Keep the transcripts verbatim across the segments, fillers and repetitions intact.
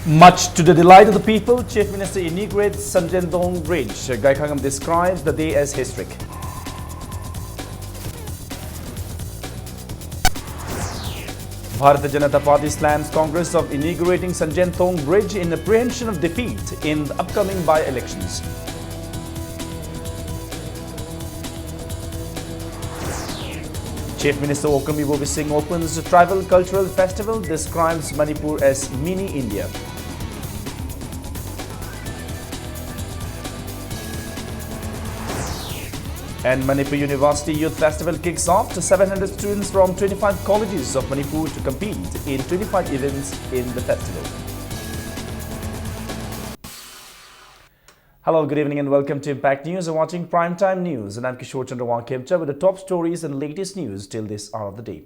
Much to the delight of the people, Chief Minister inaugurates Sanjentong Bridge. Gaikhangam describes the day as historic. Bharatiya Janata Party slams Congress of inaugurating Sanjentong Bridge in apprehension of defeat in the upcoming by-elections. Chief Minister Okram Ibobi Singh opens the Tribal Cultural Festival, describes Manipur as mini India. And Manipur University Youth Festival kicks off. Seven hundred students from twenty-five colleges of Manipur to compete in twenty-five events in the festival. Hello, good evening and welcome to Impact News. You're watching Prime Time News and I'm Kishore Chandra Wangkhemcha with the top stories and latest news till this hour of the day.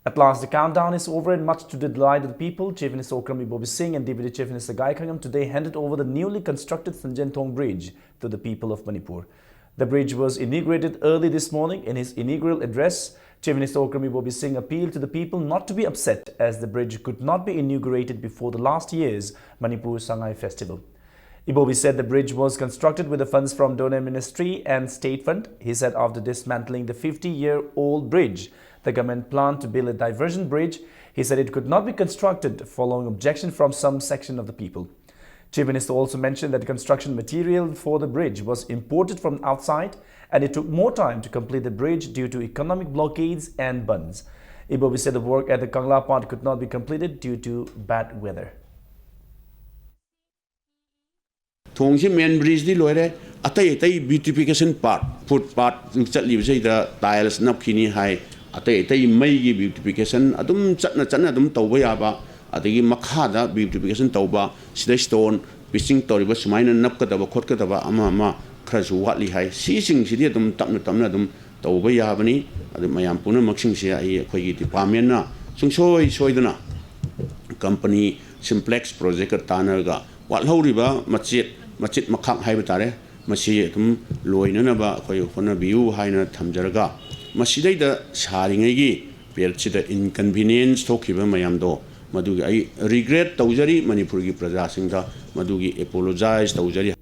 At last, the countdown is over and much to the delight of the people, Chief Minister Okram Ibobi Singh and Deputy Chief Minister Gaikhangam today handed over the newly constructed Sanjentong Bridge to the people of Manipur. The bridge was inaugurated early this morning. In his inaugural address, Chief Minister Okram Ibobi Singh appealed to the people not to be upset as the bridge could not be inaugurated before the last year's Manipur Sangai Festival. Ibobi said the bridge was constructed with the funds from donor ministry and state fund. He said after dismantling the fifty-year-old bridge, the government planned to build a diversion bridge. He said it could not be constructed following objection from some section of the people. Chief Minister also mentioned that construction material for the bridge was imported from outside and it took more time to complete the bridge due to economic blockades and bandhs. Ibobi said the work at the Kangla part could not be completed due to bad weather. ꯊꯣꯡꯁꯤ ꯃꯦꯟ ꯕ꯭ꯔꯤꯖꯇꯤ ꯂꯣꯏꯔꯦ꯫ ꯑꯇꯩ ꯑꯇꯩ beautification part, food ꯄꯥꯠ ꯆꯠꯂꯤꯕꯁꯤꯗ tiles ꯅꯞꯈꯤꯅꯤ ꯍꯥꯏ꯫ ꯑꯇꯩ ꯑꯇꯩ ꯃꯩꯒꯤ beautification ꯑꯗꯨꯝ ꯆꯠꯅ ꯆꯠꯅ ꯑꯗꯨꯝ ꯇꯧꯕ ꯌꯥꯕ, ꯑꯗꯒꯤ ꯃꯈꯥꯗ ꯕ꯭ꯌꯨꯇꯤꯐꯤꯀꯦꯁꯟ ꯇꯧꯕ, ꯁꯤꯗ ꯁ꯭ꯇꯣꯟ ꯄꯤꯆꯤꯡ ꯇꯧꯔꯤꯕ ꯁꯨꯃꯥꯏꯅ ꯅꯞꯀꯗꯕ ꯈꯣꯠꯀꯗꯕ ꯑꯃ ꯑꯃ ꯈꯔꯁꯨ ꯋꯥꯠꯂꯤ ꯍꯥꯏ꯫ ꯁꯤꯁꯤꯡꯁꯤꯗꯤ ꯑꯗꯨꯝ ꯇꯞꯅ ꯇꯞꯅ ꯑꯗꯨꯝ ꯇꯧꯕ ꯌꯥꯕꯅꯤ꯫ ꯑꯗꯨ ꯃꯌꯥꯝ ꯄꯨꯝꯅꯃꯛꯁꯤꯡꯁꯦ ꯑꯩ ꯑꯩꯈꯣꯏꯒꯤ ꯗꯤꯄꯥꯔꯠꯃꯦꯟꯅ ꯁꯨꯡꯁꯣꯏ ꯁꯣꯏꯗꯅ ꯀꯝꯄꯅꯤ ꯁꯤꯝꯄ꯭ꯂꯦꯛꯁ ꯄ꯭ꯔꯣꯖꯦꯛꯀ ꯇꯥꯟꯅꯔꯒ ꯋꯥꯠꯍꯧꯔꯤꯕ ꯃꯆꯦꯠ ꯃꯆꯤꯠ ꯃꯈꯥ ꯍꯥꯏꯕ ꯇꯥꯔꯦ, ꯃꯁꯤ ꯑꯗꯨꯝ ꯂꯣꯏꯅꯅꯕ ꯑꯩꯈꯣꯏ ꯍꯣꯠꯅꯕꯤꯌꯨ ꯍꯥꯏꯅ ꯊꯝꯖꯔꯒ, ꯃꯁꯤꯗꯩꯗ ꯁꯥꯔꯤꯉꯩꯒꯤ ꯄꯦꯔꯠꯁꯤꯗ ꯏꯟꯀꯟꯚꯤꯅꯤꯌꯦꯟꯁ ꯊꯣꯛꯈꯤꯕ ꯃꯌꯥꯝꯗꯣ ꯃꯗꯨꯒꯤ ꯑꯩ regret ꯇꯧꯖꯔꯤ, ꯃꯅꯤꯄꯨꯔꯒꯤ ꯄ꯭ꯔꯖꯥꯁꯤꯡꯗ ꯃꯗꯨꯒꯤ apologize ꯇꯧꯖꯔꯤ꯫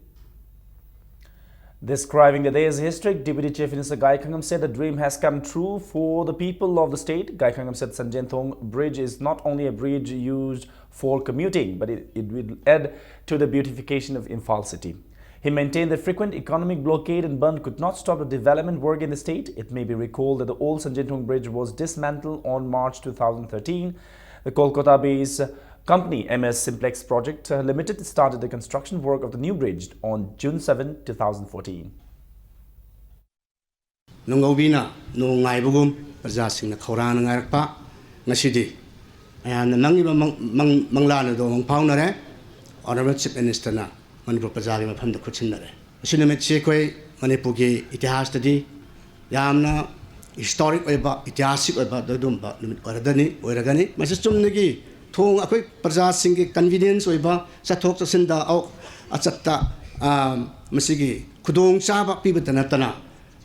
Describing the day's history, Deputy Chief Minister Gaikhangam said the dream has come true for the people of the state. Gaikhangam said Sanjenthong Bridge is not only a bridge used for commuting, but it, it will add to the beautification of Imphal city. He maintained that frequent economic blockade and bandh could not stop the development work in the state. It may be recalled that the old Sanjenthong Bridge was dismantled on March two thousand thirteen. The Kolkata-based company M S Simplex Project Limited started the construction work of the new bridge on June seven, two thousand fourteen. ꯅꯨꯡꯉꯧꯕꯤꯅ ꯅꯣꯡ ꯉꯥꯏꯕꯒꯨꯝ ꯄ꯭ꯔꯖꯥꯁꯤꯡꯅ ꯈꯧꯔꯥꯡꯅ ꯉꯥꯏꯔꯛꯄ ꯉꯁꯤꯗꯤ ꯃꯌꯥꯝꯅ ꯃꯪꯉꯤꯕ ꯃꯪ- ꯃꯪ- ꯃꯪꯂꯥꯟ ꯑꯗꯣ ꯃꯪ ꯐꯥꯎꯅꯔꯦ꯫ Honourable Chief Minister ꯅ ꯃꯅꯤꯄꯨꯔ ꯄ꯭ꯔꯖꯥꯒꯤ ꯃꯐꯝꯗ ꯈꯨꯠꯁꯤꯟꯅꯔꯦ꯫ ꯉꯁꯤ ꯅꯨꯃꯤꯠꯁꯤ ꯑꯩꯈꯣꯏ ꯃꯅꯤꯄꯨꯔꯒꯤ ꯏꯇꯤꯍꯥꯁꯇꯗꯤ ꯌꯥꯝꯅ historic ꯑꯣꯏꯕ, ꯏꯇꯤꯍꯥꯁꯤꯛ ꯑꯣꯏꯕ ꯑꯗꯨꯒꯨꯝꯕ ꯅꯨꯃꯤꯠ ꯑꯣꯏꯔꯗꯅꯤ ꯑꯣꯏꯔꯒꯅꯤ꯫ ꯃꯁꯤ ꯆꯨꯝꯅꯒꯤ ꯊꯣꯡ ꯑꯩꯈꯣꯏ ꯄ꯭ꯔꯖꯥꯁꯤꯡꯒꯤ convenience ꯑꯣꯏꯕ ꯆꯠꯊꯣꯛ ꯆꯠꯁꯤꯟꯗ ꯑꯧ- ꯑꯆꯠꯇ ꯑ, ꯃꯁꯤꯒꯤ ꯈꯨꯗꯣꯡꯆꯥꯕ ꯄꯤꯕꯇ ꯅꯠꯇꯅ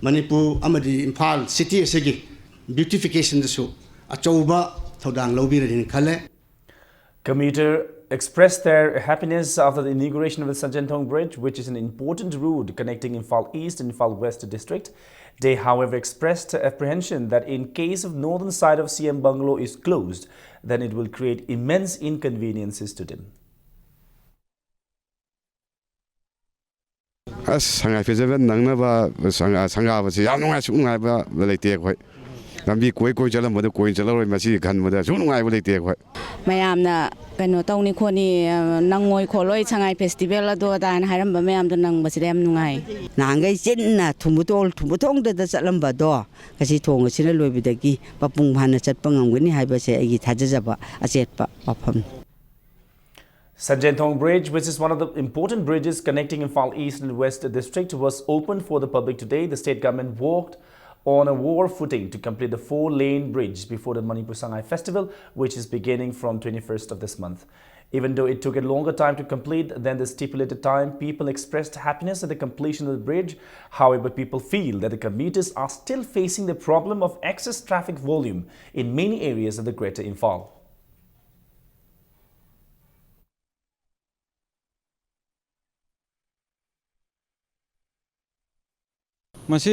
ꯃꯅꯤꯄꯨꯔ ꯑꯃꯗꯤ ꯏꯝꯐꯥꯜ city ꯑꯁꯤꯒꯤ beautification ꯗꯁꯨ ꯑꯆꯧꯕ ꯊꯧꯗꯥꯡ ꯂꯧꯕꯤꯔꯅꯤꯅ ꯈꯜꯂꯦ꯫ Commuter expressed their happiness after the inauguration of the Sanjenthong Bridge, which is an important route connecting Imphal East and Imphal West district. They, however, expressed apprehension that in case of northern side of C M bungalow is closed, then it will create immense inconveniences to them. ꯑꯁ, ꯁꯉꯥꯏ festival ꯅꯪꯅꯕ ꯁꯪꯒꯥ- ꯁꯪꯒꯥꯕꯁꯤ ꯌꯥꯝ ꯅꯨꯡꯉꯥꯏ, ꯁꯨꯛ ꯅꯨꯡꯉꯥꯏꯕ ꯂꯩꯇꯦ ꯑꯩꯈꯣꯏ꯫ ꯂꯝꯕꯤ ꯀꯣꯏ ꯀꯣꯏ ꯆꯠꯂꯝꯕꯗꯣ ꯀꯣꯏ ꯆꯠꯂꯔꯣꯏ, ꯃꯁꯤ ꯈꯟꯕꯗ ꯁꯨꯛ ꯅꯨꯡꯉꯥꯏꯕ ꯂꯩꯇꯦ ꯑꯩꯈꯣꯏ꯫ ꯃꯌꯥꯝꯅ ꯀꯩꯅꯣ ꯇꯧꯅꯤ ꯈꯣꯠꯅꯤ, ꯅꯪꯉꯣꯏ ꯈꯣꯠꯂꯣꯏ ꯁꯉꯥꯏ ꯐꯦꯁꯇꯤꯚꯦꯜ ꯑꯗꯨ ꯑꯗꯥꯅ ꯍꯥꯏꯔꯝꯕ ꯃꯌꯥꯝꯗꯣ ꯅꯪꯕꯁꯤꯗ ꯌꯥꯝ ꯅꯨꯡꯉꯥꯏ꯫ ꯅꯍꯥꯟꯈꯩ ꯆꯤꯟꯅ ꯊꯨꯝꯕꯨ ꯇꯣꯜ ꯊꯨꯝꯕꯨ ꯊꯣꯡꯗꯗ ꯆꯠꯂꯝꯕꯗꯣ ꯉꯁꯤ ꯊꯣꯡ ꯑꯁꯤꯅ ꯂꯣꯏꯕꯗꯒꯤ ꯃꯄꯨꯡ ꯐꯥꯅ ꯆꯠꯄ ꯉꯝꯒꯅꯤ ꯍꯥꯏꯕꯁꯦ ꯑꯩꯒꯤ ꯊꯥꯖꯖꯕ ꯑꯆꯦꯠꯄ ꯋꯥꯐꯝꯅꯤ꯫ Sanjenthong Bridge, which is one of the important bridges connecting Imphal East and West district, was opened for the public today. The state government worked on a war footing to complete the four-lane bridge before the Manipur Sangai Festival, which is beginning from twenty-first of this month. Even though it took a longer time to complete than the stipulated time, people expressed happiness at the completion of the bridge. However, people feel that the commuters are still facing the problem of excess traffic volume in many areas of the Greater Imphal. ꯃꯁꯤ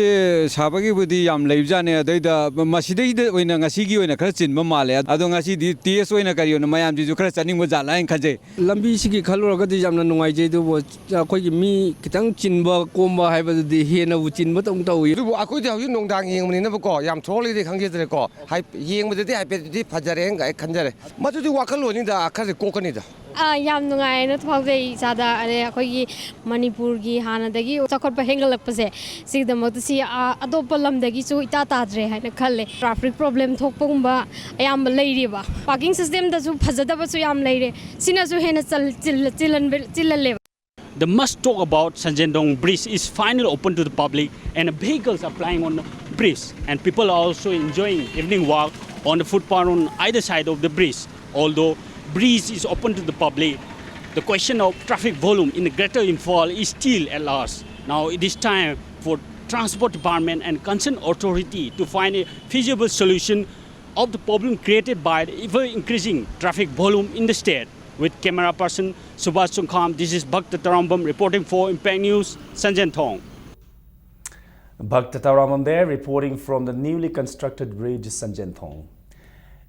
ꯁꯥꯕꯒꯤꯕꯨꯗꯤ ꯌꯥꯝ ꯂꯩꯕꯖꯥꯠꯅꯦ, ꯑꯗꯩꯗ ꯃꯁꯤꯗꯩꯗ ꯑꯣꯏꯅ ꯉꯁꯤꯒꯤ ꯑꯣꯏꯅ ꯈꯔ ꯆꯤꯟꯕ ꯃꯥꯜꯂꯦ꯫ ꯑꯗꯣ ꯉꯁꯤꯗꯤ ꯇꯦꯁ ꯑꯣꯏꯅ ꯀꯔꯤ ꯑꯣꯏꯅ ꯃꯌꯥꯝꯁꯤꯁꯨ ꯈꯔ ꯆꯥꯅꯤꯡꯕ ꯖꯥꯠꯂ ꯍꯥꯏꯅ ꯈꯟꯖꯩ꯫ ꯂꯝꯕꯤꯁꯤꯒꯤ ꯈꯜꯂꯨꯔꯒꯗꯤ ꯌꯥꯝꯅ ꯅꯨꯡꯉꯥꯏꯖꯩ, ꯑꯗꯨꯕꯨ ꯑꯩꯈꯣꯏꯒꯤ ꯃꯤ ꯈꯤꯇꯪ ꯆꯤꯟꯕ ꯀꯣꯝꯕ ꯍꯥꯏꯕꯗꯨꯗꯤ ꯍꯦꯟꯅꯕꯨ ꯆꯤꯟꯕꯗꯧꯅ ꯇꯧꯏ꯫ ꯑꯗꯨꯕꯨ ꯑꯩꯈꯣꯏꯗꯤ ꯍꯧꯖꯤꯛ ꯅꯨꯡꯗꯥꯡ ꯌꯦꯡꯕꯅꯤꯅꯕꯀꯣ, ꯌꯥꯝ ꯊꯣꯛꯂꯤꯗꯤ ꯈꯪꯖꯗ꯭ꯔꯦꯀꯣ꯫ ꯍꯥꯏ-, ꯌꯦꯡꯕꯗꯗꯤ ꯍꯥꯏꯐꯦꯠꯇꯤ ꯐꯖꯔꯦꯅ ꯑꯩ ꯈꯟꯖꯔꯦ꯫ ꯃꯗꯨꯗꯤ ꯋꯥꯈꯜꯂꯣꯟꯅꯤꯗ, ꯈꯔꯗꯤ ꯀꯣꯛꯀꯅꯤꯗ꯫ ꯑꯥ, ꯌꯥꯝ ꯅꯨꯡꯉꯥꯏꯅ ꯐꯥꯎꯖꯩ ꯏꯁꯥꯗ꯫ ꯑꯗꯩ ꯑꯩꯈꯣꯏꯒꯤ ꯃꯅꯤꯄꯨꯔꯒꯤ ꯍꯥꯟꯅꯗꯒꯤ ꯆꯥꯎꯈꯠꯄ ꯍꯦꯟꯒꯠꯂꯛꯄꯁꯦ, ꯁꯤꯒꯤꯗꯃꯛꯇ ꯁꯤ, ꯑꯥ, ꯑꯇꯣꯞꯄ ꯂꯝꯗꯒꯤꯁꯨ ꯏꯇꯥ ꯇꯥꯗ꯭ꯔꯦ ꯍꯥꯏꯅ ꯈꯜꯂꯦ꯫ ꯇ꯭ꯔꯥꯐꯤꯛ ꯄ꯭ꯔꯣꯕ꯭ꯂꯦꯝ ꯊꯣꯛꯄꯒꯨꯝꯕ ꯑꯌꯥꯝꯕ ꯂꯩꯔꯤꯕ꯫ ꯄꯥꯔꯀꯤꯡ ꯁꯤꯁꯇꯦꯝꯗꯁꯨ ꯐꯖꯗꯕꯁꯨ ꯌꯥꯝ ꯂꯩꯔꯦ꯫ ꯁꯤꯅꯁꯨ ꯍꯦꯟꯅ ꯆꯜ-, chill-, ꯆꯤꯜꯍꯟꯕ-, ꯆꯤꯜꯍꯜꯂꯦꯕ꯫ The must talk about Sanjentong Bridge is finally open to the public, and vehicles are plying on the bridge, and people are also enjoying evening walk on the footpath on either side of the bridge. Although bridge is open to the public, the question of traffic volume in the Greater Imphal is still at large. Now it is time for Transport Department and concerned authority to find a feasible solution of the problem created by the ever-increasing traffic volume in the state. With camera person Subhash Chungkham, this is Bhakt Tarambam reporting for Impact News, Sanjentong. Bhakt Tarambam there, reporting from the newly constructed bridge Sanjentong.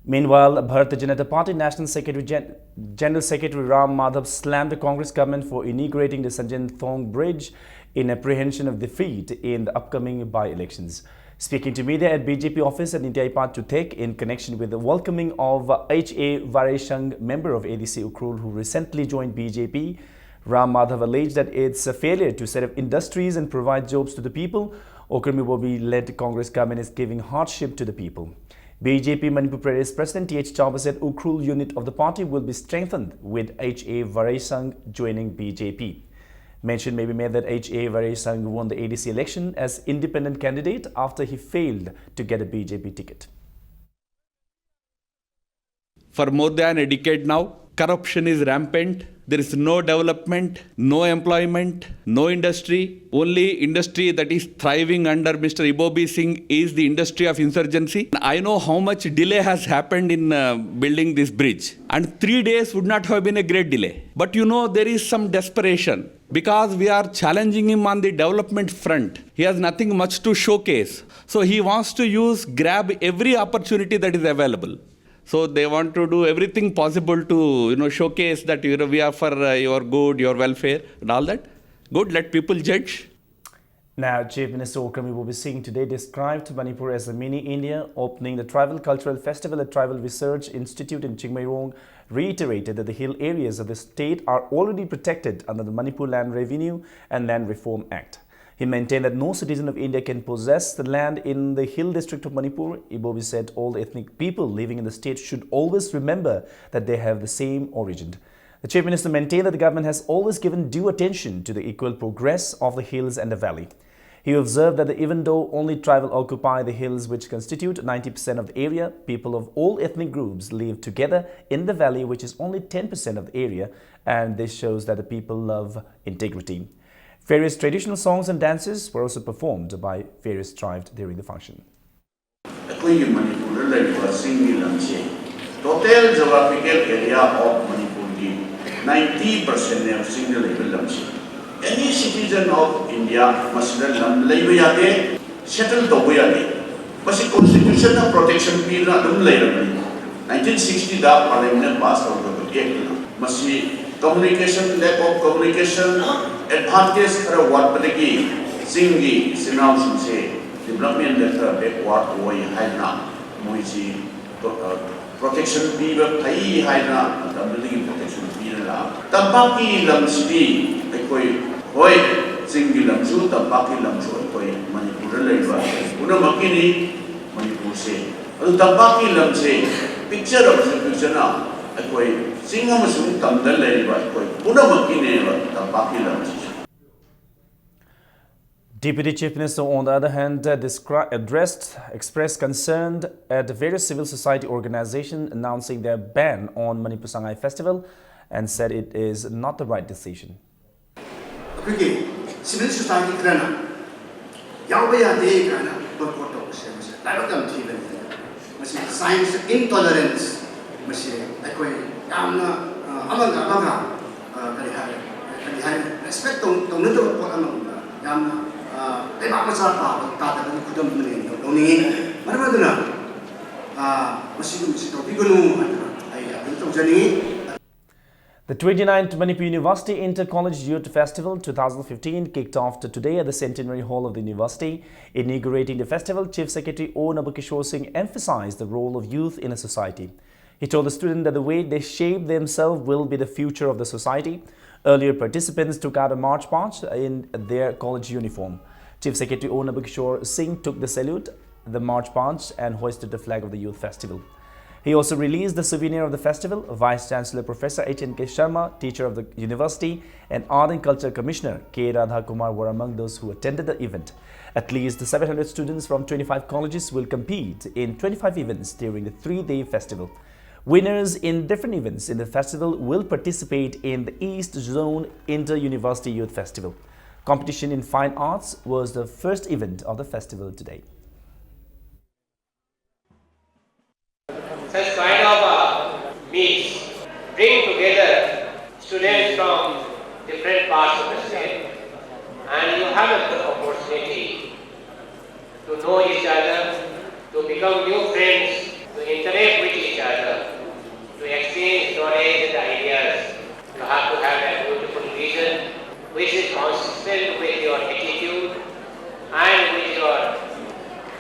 Meanwhile, Bharatiya Janata Party National Secretary Gen-, General Secretary Ram Madhav slammed the Congress government for inaugurating the Sanjentong Bridge in apprehension of defeat in the upcoming by-elections. Speaking to media at B J P office at Nityai Park Tuthek in connection with the welcoming of H A Vareishang, member of A D C Ukhrul, who recently joined B J P, Ram Madhav alleged that its failure to set up industries and provide jobs to the people, Ukhrul Ibobi-led Congress government is giving hardship to the people. B J P Manipur Pradesh President T H Chawba said Ukhrul unit of the party will be strengthened with H A Vareishang joining B J P. Mention may be made that H A Vareishang won the A D C election as independent candidate after he failed to get a B J P ticket. For more than a decade now, corruption is rampant. There is no development, no employment, no industry. Only industry that is thriving under Mister Ibobi Singh is the industry of insurgency. I know how much delay has happened in, uh, building this bridge. And three days would not have been a great delay. But you know, there is some desperation. Because we are challenging him on the development front, he has nothing much to showcase. So he wants to use, grab every opportunity that is available. So they want to do everything possible to, you know, showcase that, you know, we are for uh, your good, your welfare, and all that. Good, let people judge. Now, Chief Minister Okram Ibobi Singh today described Manipur as a mini India, opening the Tribal Cultural Festival at Tribal Research Institute in Chingmeirong, reiterated that the hill areas of the state are already protected under the Manipur Land Revenue and Land Reform Act. He maintained that no citizen of India can possess the land in the hill district of Manipur. Ibobi said all the ethnic people living in the state should always remember that they have the same origin. The Chief Minister maintained that the government has always given due attention to the equal progress of the hills and the valley. He observed that even though only tribal occupy the hills, which constitute ninety percent of the area, people of all ethnic groups live together in the valley, which is only ten percent of the area, and this shows that the people love integrity. Various traditional songs and dances were also performed by various tribes during the function. ꯑꯩꯈꯣꯏꯒꯤ ꯃꯅꯤꯄꯨꯔꯗ ꯂꯩꯔꯤꯕ ꯆꯤꯡꯒꯤ ꯂꯝꯁꯦ total geographical area of ꯃꯅꯤꯄꯨꯔꯒꯤ ninety percentꯅꯦꯕ ꯆꯤꯡꯗ ꯂꯩꯕ ꯂꯝꯁꯦ꯫ Any citizen of India ꯃꯁꯤꯗ ꯂꯝ ꯂꯩꯕ ꯌꯥꯗꯦ, settle ꯇꯧꯕ ꯌꯥꯗꯦ꯫ ꯃꯁꯤ constitutionꯅ protection ꯄꯤꯗꯨꯅ ꯑꯗꯨꯝ ꯂꯩꯔꯕꯅꯤ꯫ Nineteen sixtyꯗ parliamentꯅ pass ꯇꯧꯈ꯭ꯔꯕ actꯅ꯫ ꯃꯁꯤ communication, lack of communication, advantage ꯈꯔ ꯋꯥꯠꯄꯗꯒꯤ ꯆꯤꯡꯒꯤ ꯏꯆꯤꯟ ꯏꯅꯥꯎꯁꯤꯡꯁꯦ developmentꯗ ꯈꯔ backward ꯑꯣꯏ ꯍꯥꯏꯗꯅ ꯃꯣꯏꯁꯤ protection ꯄꯤꯕ ꯐꯩ ꯍꯥꯏꯗꯅ ꯃꯇꯝꯗꯨꯗꯒꯤ protection ꯄꯤꯔ ꯂꯥꯛꯑꯕ꯫ ꯇꯝꯄꯥꯛꯀꯤ ꯂꯝꯁꯤꯗꯤ ꯑꯩꯈꯣꯏ, ꯍꯣꯏ, ꯆꯤꯡꯒꯤ ꯂꯝꯁꯨ ꯇꯝꯄꯥꯛꯀꯤ ꯂꯝꯁꯨ ꯑꯩꯈꯣꯏ ꯃꯅꯤꯄꯨꯔꯗ ꯂꯩꯕ ꯄꯨꯝꯅꯃꯛꯀꯤꯅꯤ ꯃꯅꯤꯄꯨꯔꯁꯦ꯫ ꯑꯗꯨ ꯇꯝꯄꯥꯛꯀꯤ ꯂꯝꯁꯦ ꯄꯤꯛꯆꯔꯕꯁꯨ ꯄꯤꯛꯆꯅ ꯑꯩꯈꯣꯏ ꯆꯤꯡ ꯑꯃꯁꯨꯡ ꯇꯝꯗ ꯂꯩꯔꯤꯕ ꯑꯩꯈꯣꯏ ꯄꯨꯝꯅꯃꯛꯀꯤꯅꯦꯕ ꯇꯝꯄꯥꯛꯀꯤ ꯂꯝꯁꯤꯁꯨ꯫ Deputy Chief Minister, on the other hand, uh, descri- addressed, expressed concern at various civil society organizations announcing their ban on Manipur Sangai Festival and said it is not the right decision. ꯑꯩꯈꯣꯏꯒꯤ civil society ꯈꯔꯅ ꯌꯥꯎꯕ ꯌꯥꯗꯦ ꯀꯥꯏꯅ boycott ꯇꯧꯕꯁꯦ ꯃꯁꯤ ꯂꯥꯏꯕꯛ ꯌꯥꯝ ꯊꯤꯕꯅꯤ꯫ ꯃꯁꯤ signs of intolerance꯫ ꯃꯁꯤ ꯑꯩꯈꯣꯏ ꯌꯥꯝꯅ ꯑ, ꯑꯃꯒ ꯑꯃꯒ ꯑ, ꯀꯔꯤ ꯍꯥꯏꯔꯦ, ꯀꯔꯤ ꯍꯥꯏꯅꯤ, ꯔꯦꯁꯄꯦꯛ ꯇꯧ- ꯇꯧꯅꯗꯕ ꯄꯣꯠ ꯑꯃꯒꯨꯝꯕ ꯌꯥꯝꯅ, ꯑ, ꯂꯩꯕꯥꯛ ꯃꯆꯥ ꯇꯥꯕ ꯇꯥꯗꯕꯒꯤ ꯈꯨꯗꯝ ꯑꯃ ꯂꯩꯅ ꯂꯧꯅꯤꯡꯉꯤ꯫ ꯃꯔꯝ ꯑꯗꯨꯅ, ꯑ, ꯃꯁꯤꯒꯨꯝꯕꯁꯤ ꯇꯧꯕꯤꯒꯅꯨ ꯍꯥꯏꯗꯅ ꯑꯩ appeal ꯇꯧꯖꯅꯤꯡꯉꯤ꯫ The twenty-ninth Manipur University Inter-College Youth Festival two thousand fifteen kicked off today at the Centenary Hall of the university. Inaugurating the festival, Chief Secretary O Nabakishore Singh emphasized the role of youth in a society. He told the students that the way they shape themselves will be the future of the society. Earlier, participants took out a march past in their college uniform. Chief Secretary O Nabakishore Singh took the salute, the march past, and hoisted the flag of the youth festival. He also released the souvenir of the festival. Vice Chancellor Professor H N K Sharma, teacher of the university, and Art and Culture Commissioner K Radha Kumar were among those who attended the event. At least seven hundred students from twenty-five colleges will compete in twenty-five events during the three-day festival. Winners in different events in the festival will participate in the East Zone Inter-University Youth Festival. Competition in fine arts was the first event of the festival today. Such kind of uh, meets bring together students from different parts of the state, and you have a good opportunity to know each other, to become new friends, to interact with each other, to exchange knowledge and ideas. You have to have a beautiful vision which is consistent with your attitude and with your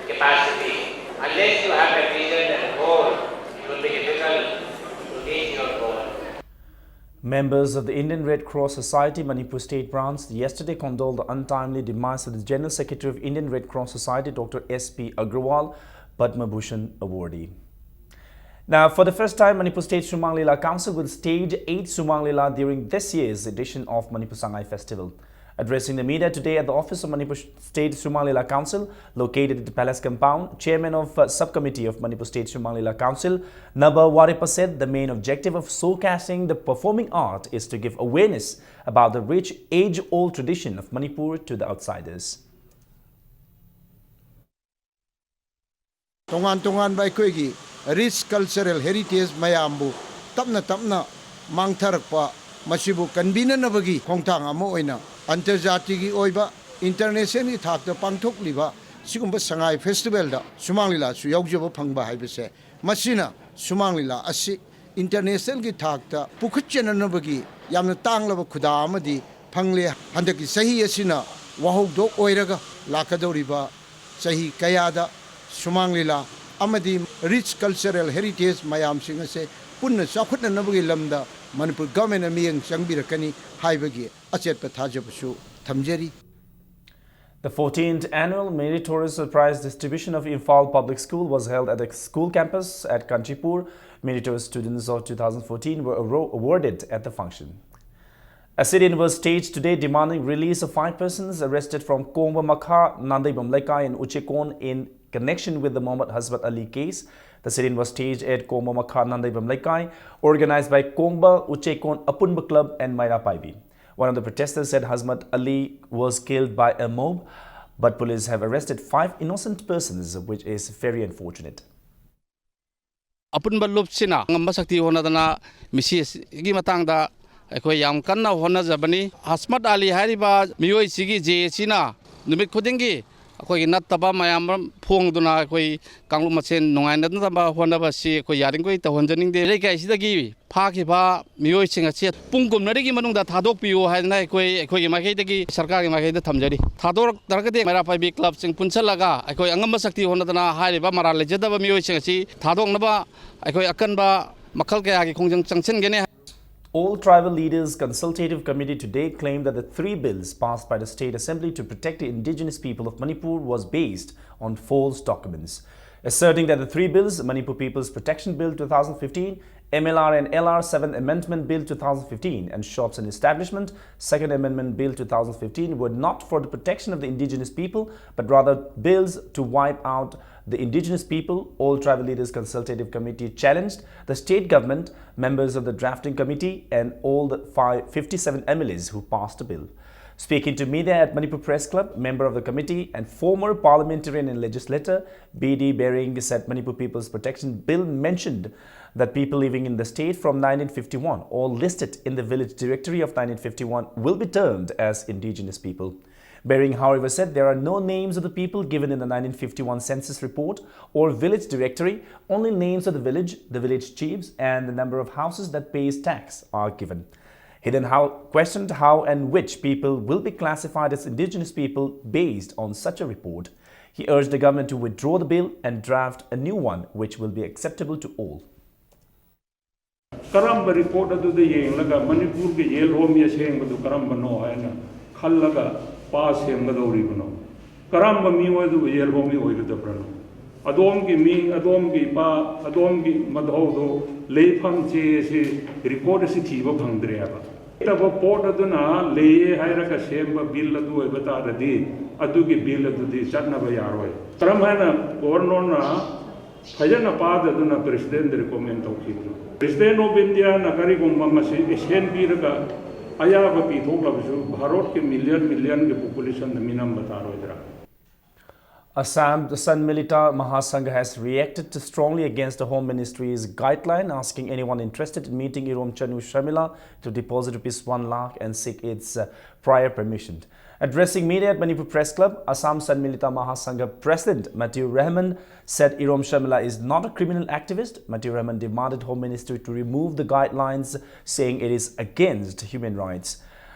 capacity. Unless you have a vision and goal, it will be difficult to reach your goal. Members of the Indian Red Cross Society Manipur State Branch yesterday condoled the untimely demise of the General Secretary of Indian Red Cross Society, Doctor S P Agrawal, Padma Bhushan awardee. Now, for the first time, Manipur State Sumang Lila Council will stage eight Sumang Lila during this year's edition of Manipur Sangai Festival. Addressing the media today at the office of Manipur State Sumang Lila Council, located at the Palace Compound, Chairman of uh, Subcommittee of Manipur State Sumang Lila Council, Naba Warepa, said the main objective of showcasing the performing art is to give awareness about the rich, age-old tradition of Manipur to the outsiders. ꯇꯣꯉꯥꯟ ꯇꯣꯉꯥꯟꯕ ꯑꯩꯈꯣꯏꯒꯤ rich cultural heritage ꯃꯌꯥꯝꯕꯨ ꯇꯞꯅ ꯇꯞꯅ ꯃꯥꯡꯊꯔꯛꯄ ꯃꯁꯤꯕꯨ ꯀꯟꯕꯤꯅꯅꯕꯒꯤ ꯈꯣꯡꯊꯥꯡ ꯑꯃ ꯑꯣꯏꯅ ꯑꯟꯇꯔꯖꯥꯇꯤꯒꯤ ꯑꯣꯏꯕ, ꯏꯟꯇꯔꯅꯦꯁꯅꯦꯜꯒꯤ ꯊꯥꯛꯇ ꯄꯥꯡꯊꯣꯛꯂꯤꯕ ꯁꯤꯒꯨꯝꯕ ꯁꯉꯥꯏ ꯐꯦꯁꯇꯤꯚꯦꯜꯗ ꯁꯨꯃꯥꯡ ꯂꯤꯂꯥꯁꯨ ꯌꯥꯎꯖꯕ ꯐꯪꯕ ꯍꯥꯏꯕꯁꯦ, ꯃꯁꯤꯅ ꯁꯨꯃꯥꯡ ꯂꯤꯂꯥ ꯑꯁꯤ ꯏꯟꯇꯔꯅꯦꯁꯅꯦꯜꯒꯤ ꯊꯥꯛꯇ ꯄꯨꯈꯠꯆꯅꯅꯕꯒꯤ ꯌꯥꯝꯅ ꯇꯥꯡꯂꯕ ꯈꯨꯗꯥ ꯑꯃꯗꯤ ꯐꯪꯂꯦ꯫ ꯍꯟꯗꯛꯀꯤ ꯆꯍꯤ ꯑꯁꯤꯅ ꯋꯥꯍꯧꯗꯣꯛ ꯑꯣꯏꯔꯒ ꯂꯥꯛꯀꯗꯧꯔꯤꯕ ꯆꯍꯤ ꯀꯌꯥꯗ ꯁꯨꯃꯥꯡ ꯂꯤꯂꯥ ꯑꯃꯗꯤ ꯔꯤꯆ ꯀꯜꯆꯔꯦꯜ ꯍꯦꯔꯤꯇꯦꯖ ꯃꯌꯥꯝꯁꯤꯡ ꯑꯁꯦ ꯄꯨꯟꯅ ꯆꯥꯎꯈꯠꯅꯅꯕꯒꯤ ꯂꯝꯗ ꯃꯅꯤꯄꯨꯔ ꯒꯚꯔꯟꯃꯦꯟꯅ ꯃꯤꯠꯌꯦꯡ ꯆꯪꯕꯤꯔꯛꯀꯅꯤ ꯍꯥꯏꯕꯒꯤ ꯑꯆꯦꯠꯄ ꯊꯥꯖꯕꯁꯨ ꯊꯝꯖꯔꯤ꯫ The fourteenth Annual Meritorious Prize Distribution of Imphal Public School was held at the school campus at Kanchipur. Meritorious students of two thousand fourteen were awarded at the function. A sit-in was staged today demanding release of five persons arrested from Kongba Makha, Nandeibam Lekai and Uchekon in connection with the Mohammad Hasmat Ali case. The sit-in was staged at Kongba Makha, Nandeibam Lekai, organized by Kongba Uchekon Apunba Club and Maira Paibi. One of the protesters said Hasmat Ali was killed by a mob, but police have arrested five innocent persons, which is very unfortunate. ꯑꯄꯨꯟꯕ ꯂꯨꯞꯁꯤꯅ ꯑꯉꯝꯕ ꯁꯛꯇꯤ ꯍꯣꯠꯅꯗꯅ ꯃꯤꯁꯤ ꯑꯁꯤꯒꯤ ꯃꯇꯥꯡꯗ ꯑꯩꯈꯣꯏ ꯌꯥꯝ ꯀꯟꯅ ꯍꯣꯠꯅꯖꯕꯅꯤ꯫ ꯍꯁꯃꯠ ꯑꯂꯤ ꯍꯥꯏꯔꯤꯕ ꯃꯤꯑꯣꯏꯁꯤꯒꯤ ꯖꯦ ꯑꯦꯁꯤꯅ ꯅꯨꯃꯤꯠ ꯈꯨꯗꯤꯡꯒꯤ ꯑꯩꯈꯣꯏꯒꯤ ꯅꯠꯇꯕ ꯃꯌꯥꯝ ꯑꯃ ꯐꯣꯡꯗꯨꯅ ꯑꯩꯈꯣꯏ ꯀꯥꯡꯂꯨꯞ ꯃꯁꯦꯟ ꯅꯨꯡꯉꯥꯏꯅꯗꯅꯕ ꯍꯣꯠꯅꯕꯁꯤ ꯑꯩꯈꯣꯏ ꯌꯥꯔꯤꯈꯩ ꯇꯧꯍꯟꯖꯅꯤꯡꯗꯦ꯫ ꯂꯩꯀꯥꯏꯁꯤꯗꯒꯤ ꯐꯥꯈꯤꯕ ꯃꯤꯑꯣꯏꯁꯤꯡ ꯑꯁꯤ ꯄꯨꯡ ꯀꯨꯟꯃꯔꯤꯒꯤ ꯃꯅꯨꯡꯗ ꯊꯥꯗꯣꯛꯄꯤꯌꯨ ꯍꯥꯏꯗꯅ ꯑꯩꯈꯣꯏ ꯑꯩꯈꯣꯏꯒꯤ ꯃꯥꯏꯀꯩꯗꯒꯤ ꯁꯔꯀꯥꯔꯒꯤ ꯃꯥꯏꯀꯩꯗ ꯊꯝꯖꯔꯤ꯫ ꯊꯥꯗꯣꯔꯛꯇ꯭ꯔꯒꯗꯤ ꯃꯩꯔꯥ ꯄꯥꯏꯕꯤ ꯀ꯭ꯂꯕꯁꯤꯡ ꯄꯨꯟꯁꯤꯜꯂꯒ ꯑꯩꯈꯣꯏ ꯑꯉꯝꯕ ꯁꯛꯇꯤ ꯍꯣꯠꯅꯗꯅ ꯍꯥꯏꯔꯤꯕ ꯃꯔꯥꯜ ꯂꯩꯖꯗꯕ ꯃꯤꯑꯣꯏꯁꯤꯡ ꯑꯁꯤ ꯊꯥꯗꯣꯛꯅꯕ ꯑꯩꯈꯣꯏ ꯑꯀꯟꯕ ꯃꯈꯜ ꯀꯌꯥꯒꯤ ꯈꯣꯡꯖꯪ ꯆꯪꯁꯤꯟꯒꯅꯤ꯫ All Tribal Leaders Consultative Committee today claimed that the three bills passed by the State Assembly to protect the indigenous people of Manipur was based on false documents, asserting that the three bills, Manipur People's Protection Bill two thousand fifteen, M L R and L R seventh Amendment Bill two thousand fifteen, and Shops and Establishment, Second Amendment Bill two thousand fifteen, were not for the protection of the indigenous people, but rather bills to wipe out the indigenous people. All Tribal Leaders Consultative Committee challenged the state government, members of the drafting committee, and all the five, fifty-seven M L As who passed the bill. Speaking to media at Manipur Press Club, member of the committee and former parliamentarian and legislator B D Baring said Manipur People's Protection Bill mentioned that people living in the state from nineteen fifty-one or listed in the village directory of nineteen fifty-one will be termed as indigenous people. Baring, however, said there are no names of the people given in the nineteen fifty-one census report or village directory, only names of the village, the village chiefs, and the number of houses that pays tax are given. He then how, questioned how and which people will be classified as indigenous people based on such a report. He urged the government to withdraw the bill and draft a new one which will be acceptable to all. ꯀꯔꯝꯕ report ꯑꯗꯨꯗ ꯌꯦꯡꯂꯒ ꯃꯅꯤꯄꯨꯔꯒꯤ ꯌꯦꯜꯍꯣꯃꯤ ꯑꯁꯦꯡꯕꯗꯨ ꯀꯔꯝꯕꯅꯣ ꯍꯥꯏꯅ ꯈꯜꯂꯒ pass ꯁꯦꯝꯒꯗꯧꯔꯤꯕꯅꯣ? ꯀꯔꯝꯕ ꯃꯤꯑꯣꯏ ꯑꯗꯨꯕꯨ ꯌꯦꯜꯍꯣꯃꯤ ꯑꯣꯏꯒꯗꯕ꯭ꯔꯅꯣ? ꯑꯗꯣꯝꯒꯤ ꯃꯤꯡ, ꯑꯗꯣꯝꯒꯤ ꯏꯄꯥ, ꯑꯗꯣꯝꯒꯤ ꯃꯙꯧꯗꯣ ꯂꯩꯐꯝ ꯆꯦ ꯑꯁꯤ, ꯔꯤꯄꯣꯔꯠ ꯑꯁꯤ ꯊꯤꯕ ꯐꯪꯗ꯭ꯔꯦ ꯍꯥꯏꯕ꯫ ꯂꯩꯇꯕ ꯄꯣꯠ ꯑꯗꯨꯅ ꯂꯩꯌꯦ ꯍꯥꯏꯔꯒ ꯁꯦꯝꯕ ꯕꯤꯜ ꯑꯗꯨ ꯑꯣꯏꯕ ꯇꯥꯔꯗꯤ, ꯑꯗꯨꯒꯤ ꯕꯤꯜ ꯑꯗꯨꯗꯤ ꯆꯠꯅꯕ ꯌꯥꯔꯣꯏ꯫ ꯀꯔꯝ ꯍꯥꯏꯅ ꯒꯣꯕꯔꯅꯔꯅ ꯐꯖꯅ ꯄꯥꯗꯗꯨꯅ ꯄ꯭ꯔꯦꯁꯤꯗꯦꯟꯗ ꯔꯤꯀꯣꯃꯦꯟ ꯇꯧꯈꯤꯕꯅꯣ? ꯄ꯭ꯔꯦꯁꯤꯗꯦꯟ ꯑꯣꯐ ꯏꯟꯗꯤꯌꯥꯅ ꯀꯔꯤꯒꯨꯝꯕ ꯃꯁꯤ ꯑꯦꯁꯦꯟ ꯄꯤꯔꯒ ꯑꯌꯥꯕ ꯄꯤꯊꯣꯛꯂꯕꯁꯨ ꯚꯥꯔꯠꯀꯤ million ꯃꯤꯂꯤꯌꯟꯒꯤ ꯄꯣꯄꯨꯂꯦꯁꯟꯗ ꯃꯤꯅꯝꯕ ꯇꯥꯔꯣꯏꯗ꯭ꯔꯥ? Assam Sanmilita Mahasangha has reacted strongly against the Home Ministry's guideline, asking anyone interested in meeting Irom Chanu Sharmila to deposit rupees one lakh and seek its uh, prior permission. Addressing media at Manipur Press Club, Assam Sanmilita Mahasangha President Matiur Rahman said Irom Sharmila is not a criminal activist. Matiur Rahman demanded Home Ministry to remove the guidelines, saying it is against human rights.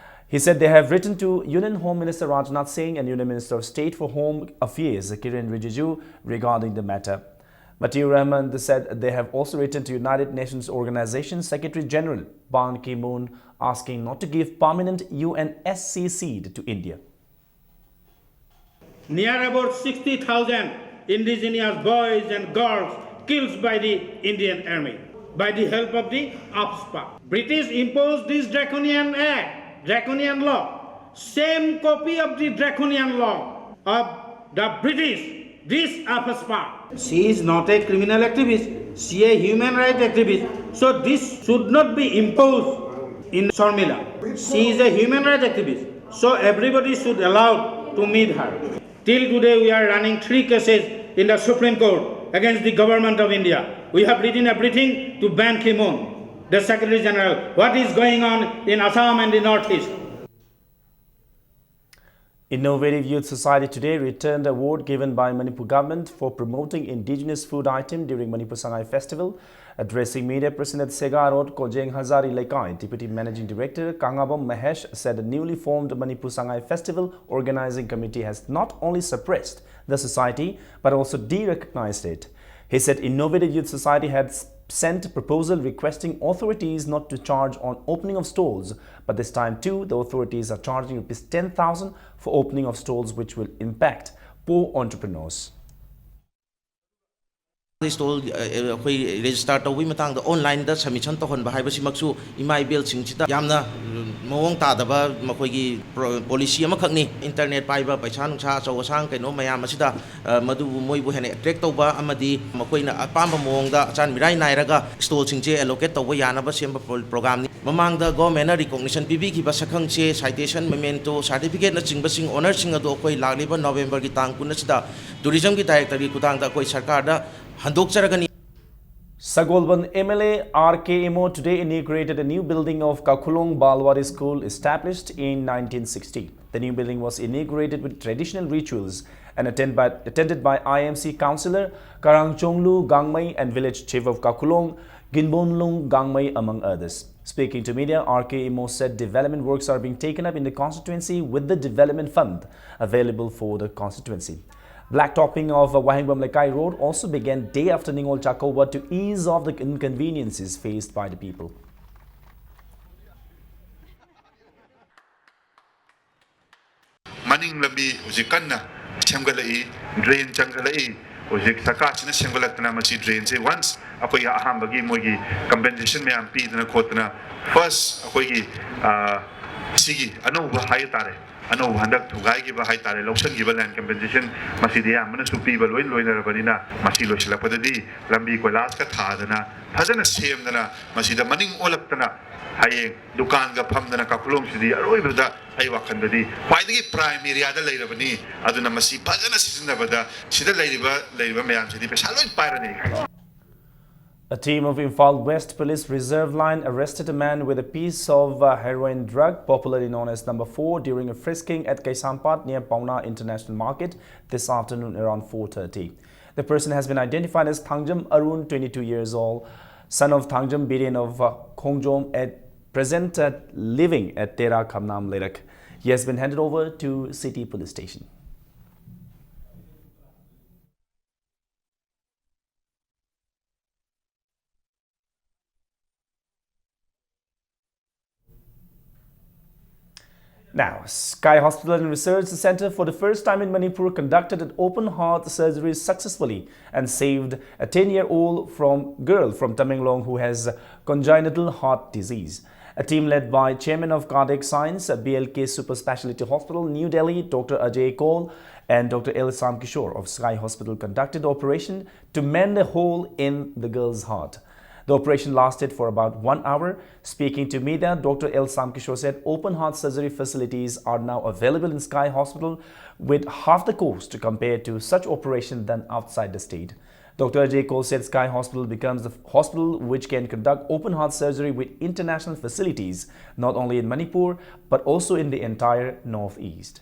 He said they have written to Union Home Minister Rajnath Singh and Union Minister of State for Home Affairs Kiren Rijiju regarding the matter. Matiur Rahman said they have also written to United Nations Organization Secretary General Ban Ki-moon asking not to give permanent U N S C seat to India. Near about sixty thousand indigenous boys and girls killed by the Indian army by the help of the AFSPA. British imposed this draconian act, draconian law, same copy of the draconian law of the British, this AFSPA. She is not a criminal activist, she a human rights activist. So this should not be imposed in Sharmila. She is a human rights activist. So everybody should allow to meet her. Till today, we are running three cases in the Supreme Court against the government of India. We have written everything to Ban Ki-moon, the Secretary General. What is going on in Assam and the Northeast? Innovative Youth Society today returned award given by Manipur government for promoting indigenous food item during Manipur Sangai Festival. Addressing media, President Sega Road Kojeng Hazari Lekai, Deputy Managing Director Kangabam Mahesh said the newly formed Manipur Sangai Festival Organizing Committee has not only suppressed the society but also de-recognized it. He said Innovative Youth Society had sent a proposal requesting authorities not to charge on opening of stalls, but this time too the authorities are charging rupees ten thousand for opening of stalls, which will impact poor entrepreneurs. Stall ꯑꯩꯈꯣꯏ register ꯇꯧꯕꯒꯤ ꯃꯇꯥꯡꯗ ꯑꯣꯟꯂꯥꯏꯟꯗ submission ꯇꯧꯍꯟꯕ ꯍꯥꯏꯕꯁꯤꯃꯛꯁꯨ ꯏꯃꯥ ꯏꯕꯦꯜꯁꯤꯡꯁꯤꯗ ꯌꯥꯝꯅ ꯃꯑꯣꯡ ꯇꯥꯗꯕ ꯃꯈꯣꯏꯒꯤ ꯄꯣꯂꯤꯁꯤ ꯑꯃꯈꯛꯅꯤ꯫ ꯏꯟꯇꯔꯅꯦꯠ ꯄꯥꯏꯕ, ꯄꯩꯁꯥ ꯅꯨꯡꯁꯥ ꯑꯆꯧ ꯑꯁꯥꯡ ꯀꯩꯅꯣ ꯃꯌꯥꯝ ꯑꯁꯤꯗ ꯃꯗꯨꯕꯨ ꯃꯣꯏꯕꯨ ꯍꯦꯟꯅ ꯑꯦꯇ꯭ꯔꯦꯛ ꯇꯧꯕ ꯑꯃꯗꯤ ꯃꯈꯣꯏꯅ ꯑꯄꯥꯝꯕ ꯃꯑꯣꯡꯗ ꯑꯆꯥꯟ ꯃꯤꯔꯥꯏ ꯅꯥꯏꯔꯒ ꯁ꯭ꯇꯣꯜꯁꯤꯡꯁꯦ ꯑꯦꯂꯣꯀꯦꯠ ꯇꯧꯕ ꯌꯥꯅꯕ ꯁꯦꯝꯕ ꯄ꯭ꯔꯣꯒ꯭ꯔꯥꯝꯅꯤ꯫ ꯃꯃꯥꯡꯗ ꯒꯣꯔꯃꯦꯟꯅ ꯔꯤꯀꯣꯛꯅꯤꯁꯟ ꯄꯤꯕꯤꯈꯤꯕ ꯁꯛꯈꯪꯆꯦ, ꯁꯥꯏꯇꯦꯁꯟ, ꯃꯦꯃꯦꯟꯇꯣ, ꯁꯥꯔꯇꯤꯐꯤꯀꯦꯠꯅꯆꯤꯡꯕꯁꯤꯡ, ꯑꯣꯅꯔꯁꯤꯡ ꯑꯗꯨ ꯑꯩꯈꯣꯏ ꯂꯥꯛꯂꯤꯕ ꯅꯣꯕꯦꯝꯕꯔꯒꯤ ꯇꯥꯡ ꯀꯨꯟ ꯑꯁꯤꯗ ꯇꯨꯔꯤꯖꯝꯒꯤ ꯗꯥꯏꯔꯦꯛꯇꯔꯒꯤ ꯈꯨꯠꯊꯥꯡꯗ ꯑꯩꯈꯣꯏ ꯁꯔꯀꯥꯔꯗ ꯍꯟꯗꯣꯛꯆꯔꯒꯅꯤ꯫ Sagolband M L A R K Imo today inaugurated a new building of Kakhulong Balwari School, established in nineteen sixty. The new building was inaugurated with traditional rituals and attend by, attended by I M C councillor Karang Chonglu Gangmei and village chief of Kakhulong, Ginbonlung Gangmei, among others. Speaking to media, R K Imo said development works are being taken up in the constituency with the development fund available for the constituency. Blacktopping of Wahengbam Lekai Road also began day after Ningol Chakouba to ease off the inconveniences faced by the people. ꯃꯅꯤꯡ ꯂꯝꯕꯤ ꯍꯧꯖꯤꯛ ꯀꯟꯅ ꯁꯦꯝꯒꯠꯂꯛꯏ, drain ꯆꯪꯈꯠꯂꯛꯏ꯫ ꯍꯧꯖꯤꯛ ꯁꯔꯀꯥꯔꯁꯤꯅ ꯁꯦꯝꯒꯠꯂꯛꯇꯅ ꯃꯁꯤ ꯗ꯭ꯔꯦꯟꯁꯦ ꯋꯥꯟꯁ ꯑꯩꯈꯣꯏꯒꯤ ꯑꯍꯥꯟꯕꯒꯤ ꯃꯣꯏꯒꯤ compensation ꯃꯌꯥꯝ ꯄꯤꯗꯅ ꯈꯣꯠꯇꯅ ꯐꯥꯔꯁ ꯑꯩꯈꯣꯏꯒꯤ ꯁꯤꯒꯤ ꯑꯅꯧꯕ ꯍꯥꯏ ꯇꯥꯔꯦ, ꯑꯅꯧꯕ ꯍꯟꯗꯛ ꯊꯨꯒꯥꯏꯈꯤꯕ ꯍꯥꯏ ꯇꯥꯔꯦ, ꯂꯧꯁꯤꯟꯈꯤꯕ ꯂꯦꯟ ꯀꯝꯄꯦꯟꯁꯦꯁꯟ ꯃꯁꯤꯗꯤ ꯑꯌꯥꯝꯕꯅꯁꯨ ꯄꯤꯕ ꯂꯣꯏ ꯂꯣꯏꯅꯔꯕꯅꯤꯅ ꯃꯁꯤ ꯂꯣꯏꯁꯤꯜꯂꯛꯄꯗꯗꯤ ꯂꯝꯕꯤ ꯀꯣꯏꯂꯥꯁꯀ ꯊꯥꯗꯅ ꯐꯖꯅ ꯁꯦꯝꯗꯅ ꯃꯁꯤꯗ ꯃꯅꯤꯡ ꯑꯣꯜꯂꯛꯇꯅ ꯍꯌꯦꯡ ꯗꯨꯀꯥꯟꯒ ꯐꯝꯗꯅ ꯀꯥꯈꯨꯂꯣꯡꯁꯤꯗꯤ ꯑꯔꯣꯏꯕꯗ ꯑꯩ ꯋꯥꯈꯜꯗꯗꯤ ꯈ꯭ꯋꯥꯏꯗꯒꯤ prime areaꯗ ꯂꯩꯔꯕꯅꯤ꯫ ꯑꯗꯨꯅ ꯃꯁꯤ ꯐꯖꯅ ꯁꯤꯖꯤꯟꯅꯕꯗ ꯁꯤꯗ ꯂꯩꯔꯤꯕ ꯂꯩꯔꯤꯕ ꯃꯌꯥꯝꯁꯤꯗꯤ ꯄꯩꯁꯥ ꯂꯣꯏ ꯄꯥꯏꯔꯅꯤ꯫ A team of Imphal West Police Reserve Line arrested a man with a piece of uh, heroin drug, popularly known as number four, during a frisking at Kaisampat near Paona International Market this afternoon around four thirty. The person has been identified as Thangjam Arun, twenty-two years old, son of Thangjam Biren of uh, Khongjom, at present uh, living at Tera Khamnam Lerak. He has been handed over to City Police Station. Now, Sky Hospital and Research Center, for the first time in Manipur, conducted an open heart surgery successfully and saved a ten-year-old from girl from Tamenglong who has congenital heart disease. A team led by Chairman of Cardiac Science at B L K Super Speciality Hospital, New Delhi, Doctor Ajay Kaul and Doctor L Sam Kishore of Sky Hospital conducted the operation to mend a hole in the girl's heart. The operation lasted for about one hour. Speaking to media, Doctor L Sam Kishore said open heart surgery facilities are now available in Sky Hospital with half the cost to compare to such operation than outside the state. Doctor Ajay Kaul said Sky Hospital becomes the hospital which can conduct open heart surgery with international facilities, not only in Manipur, but also in the entire Northeast.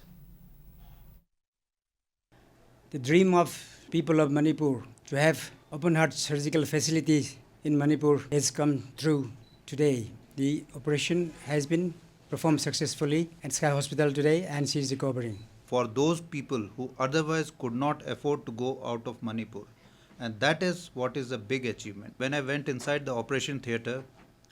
The dream of people of Manipur to have open heart surgical facilities in Manipur has come true today. The operation has been performed successfully at Sky Hospital today and she is recovering. For those people who otherwise could not afford to go out of Manipur. And that is what is a big achievement. When I went inside the operation theatre,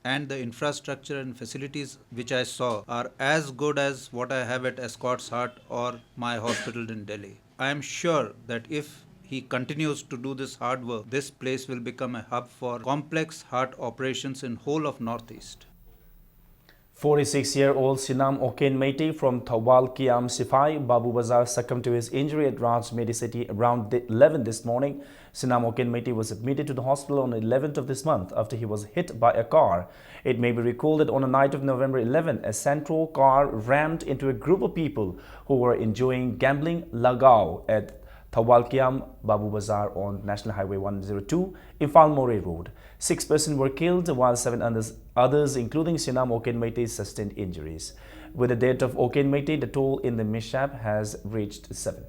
and the infrastructure and facilities which I saw are as good as what I have at Escorts Heart or my hospital in Delhi. I am sure that if he continues to do this hard work, this place will become a hub for complex heart operations in whole of Northeast. Forty-six-year-old Sinam Oken Meitei from Thoubal Kiam Sifai, Babu Bazar, succumbed to his injury at Raj Medicity around eleven this morning. Sinam Oken Meitei was admitted to the hospital on eleventh of this month after he was hit by a car. It may be recalled that on the night of November eleven, a Santro car rammed into a group of people who were enjoying gambling lagao at Thoubal Kiam Babu Bazar on National Highway one zero two, Imphal Moreh Road. Six persons were killed, while seven others, others including Sinam Oken Meitei, sustained injuries. With the death of Oken Meitei, the toll in the mishap has reached seven.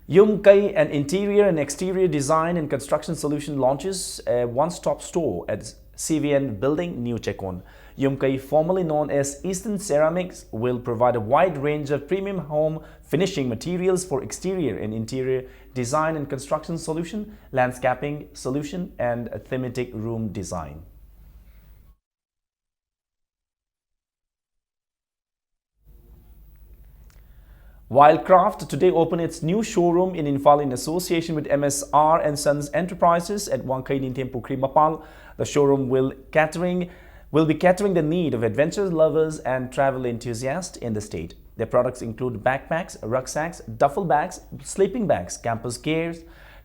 Yumkai, an interior and exterior design and construction solution, launches a one-stop store at C V N Building, New Chekon. Yumkai, formerly known as Eastern Ceramics, will provide a wide range of premium home finishing materials for exterior and interior design and construction solution, landscaping solution, and thematic room design. Wildcraft today opened its new showroom in Imphal in association with M S R and Sons Enterprises at Wangkhei Ningthiem Pukhri Mapal. The showroom will catering will be catering the need of adventure lovers and travel enthusiasts in the state. Their products include backpacks, rucksacks, duffel bags, sleeping bags, campers gears,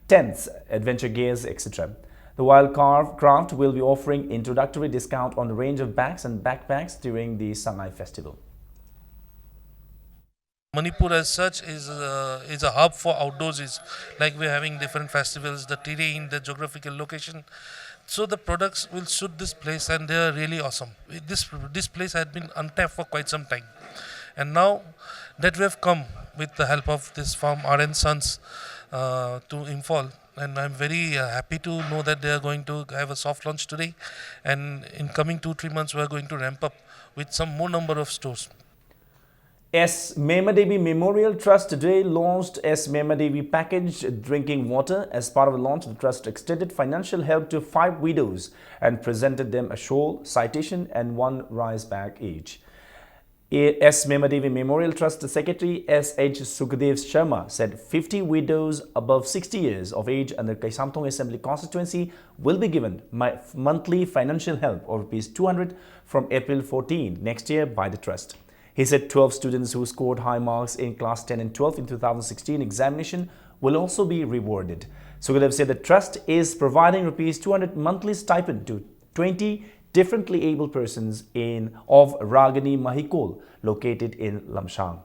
tents, adventure gears, et cetera. The Wildcraft will be offering introductory discount on a range of bags and backpacks during the Sangai Festival. Manipur as such is a, is a hub for outdoors. Is like we're having different festivals, the terrain, the geographical location. So the products will suit this place, and they are really awesome. This this place had been untapped for quite some time, and now that we have come with the help of this firm R and Sons uh, to Imphal, and I'm very uh, happy to know that they are going to have a soft launch today, and in coming two three months we are going to ramp up with some more number of stores. S Memadevi Memorial Trust today launched S Memadevi package drinking water. As part of the launch, the trust extended financial help to five widows and presented them a shawl, citation, and one rice bag each. S Memadevi Memorial Trust Secretary S H Sukadev Sharma said fifty widows above sixty years of age under Kaisamthong Assembly Constituency will be given mi- monthly financial help of rupees two hundred from April fourteen next year by the trust. He said twelve students who scored high marks in class ten and twelve in two thousand sixteen examination will also be rewarded. Sukadev said the trust is providing rupees two hundred monthly stipend to twenty differently abled persons in of Ragini Mahikol located in Lamshang.